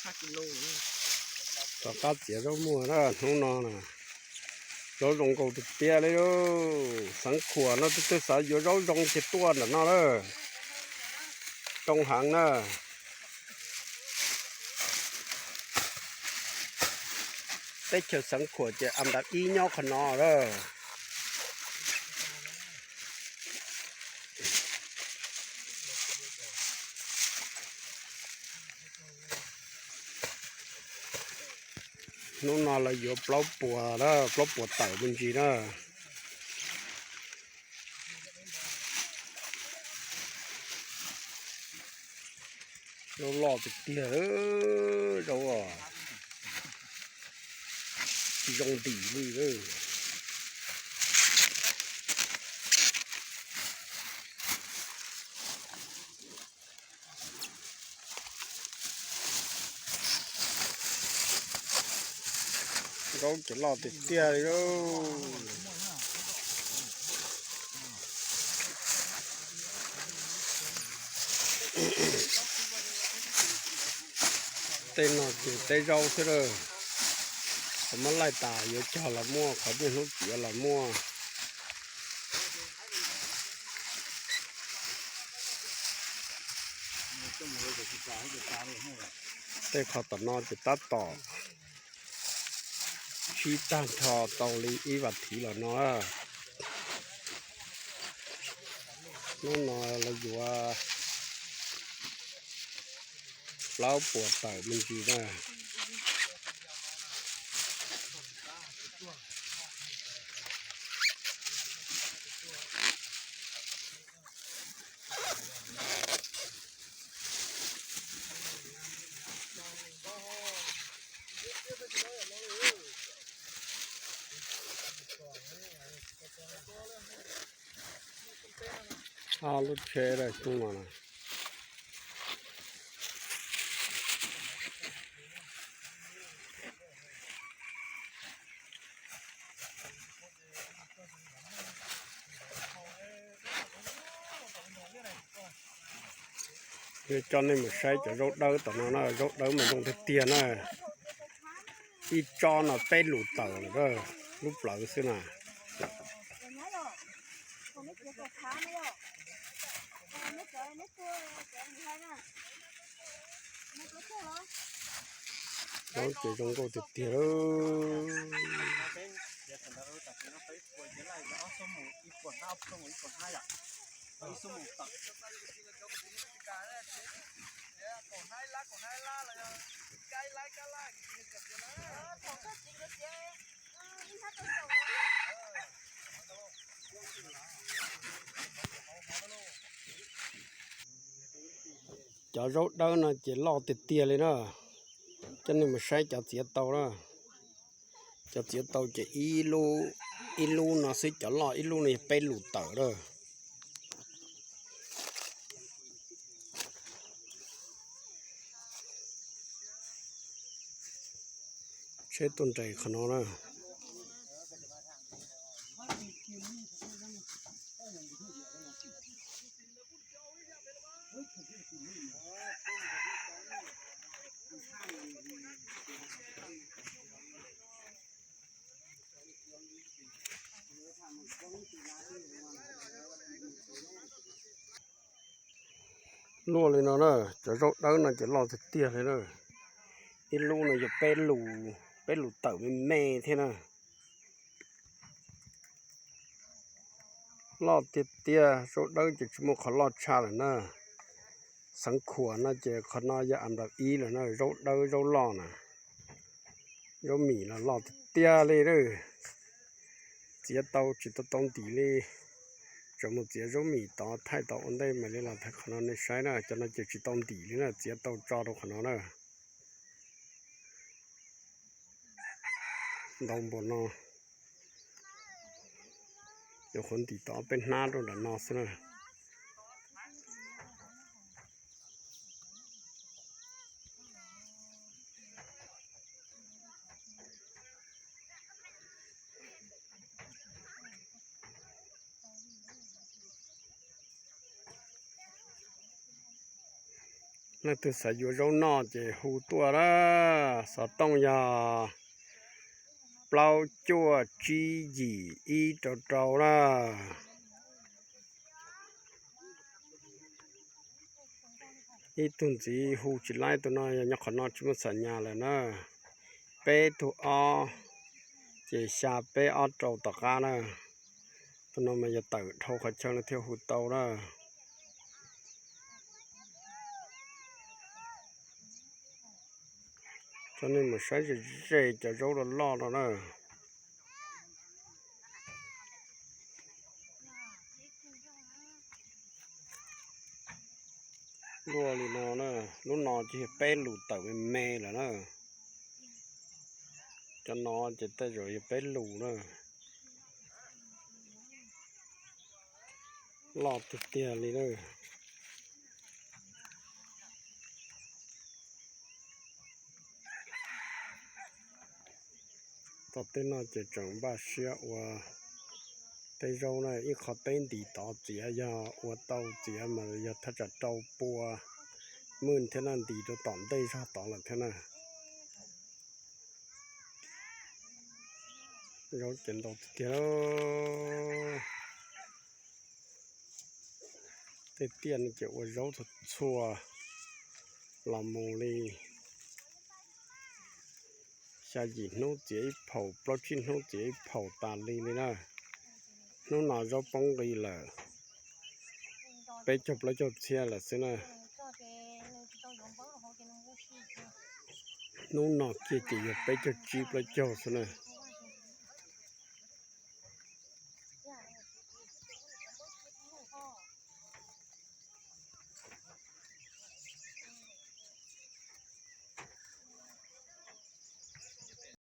Tom qab txiav zaub muag na, hnub no na, zaub zoo nkauj tiag tiag li. Xeev Khuam no twb twb xav yuav zaub zoo ces tuaj ntawm no na, zoo heev na. Teb chaws Xeev Khuam ces a ntav ib nyob qhov no lawm. Hnub no lawv yuav plaub puas na, plaub puas tawm me ntsis na. Zaub loj tiag tiag, zaub zoo ntim li. Zaub ces loj tiag tiag li. Tej no ces teb zaub xwb lawm. Qhov muab laij tas yuav cog los muaj, qhov niaj hnub txiav los muaj. Tej qhov tom no ces tab tom sib tag nrho tau li ib vas thiv los no. Hnub no lawv yuav plaub puas tawm me ntsis na. Ob lub tsheb lawm hnub no na. Yuav coj nej mus saib cov zaub dawb tom no na, zaub dawb mas zoo tiag tiag na. Ib tsob no peb lus tawm lawm, lub plawv xwb na. Zaub ces zoo nkauj tiag tiag. Cov zaub dawb no ces loj tiag tiag li na. Coj nej mus saib cov txiav tau na. Cov txiav tau ces ib lub, ib lub no xwb, cov loj ib lub no yog peb lus tawm lawm. Tsheb tuaj nres qhov no na. Luaj li no na, cov zaub dawb no ces loj tiag tiag li na. Ib lub no yog peb lus, peb lus tawm me me thiab na. Loj tiag tiag, zaub dawb ces tsis muaj qhov loj tshaj lawm na. Xeev Khuam no ces qhov no yog a ntaus ib lawm na, zaub dawb zaub loj na. Zaub mim los loj tiag tiag li. Txiav tau tsis tau tau ntim li. Tseem mus txiav zaub mim tod thaij tau ua ntej mam li los thaij qhov no nej saib na, cov no ces tsis tau ntim li na, txiav tau tso rau qhov no na. Ntau npaum no, nyuam qhuav ntim tau peb hnab rau nram no xwb na. Leej twg xav yuav zaub noj ces hu tuaj na. Xov tooj yog plaub cuaj tsib yim ib rau rau na. Ib tug ntxiv hu tsis laib, tus no yog nyob qhov no tsis muaj xam nyas lawm na. Peb tug ob, ces xya peb ob rau tom qab na. Tus no mas yog tawm dhau qhov chaw no thiaj hu tau na. Coj nej mus saib ze ze cov zaub loj loj no na. Luaj li no na, lub no ces yog peb lus tawm me me lawm na. Cov no ces tej zaum yog peb lus na. Loj tiag tiag li na. Tom tej no ces tseem npaj siab ua teb zaub na, ib qho teb ntis tod txiav, yog ua tau txiav mas yog thaj tsam rau pua maj thiab na, ntis rau tom ntej zog tod lawm thiab na. Zaub ces ntau tiag tiag. Tej tiaj no ces ua zaub txhua txhua los mus li xya yim hnub txiav ib phaum, plaub tsib hnub txiav ib phaum tas li li na. Hnub no zaub poob nqi lawm peb caug plaub caug txhiab lawm xwb na. Hnub no kiag ces yog peb caug tsib plaub caug xwb na.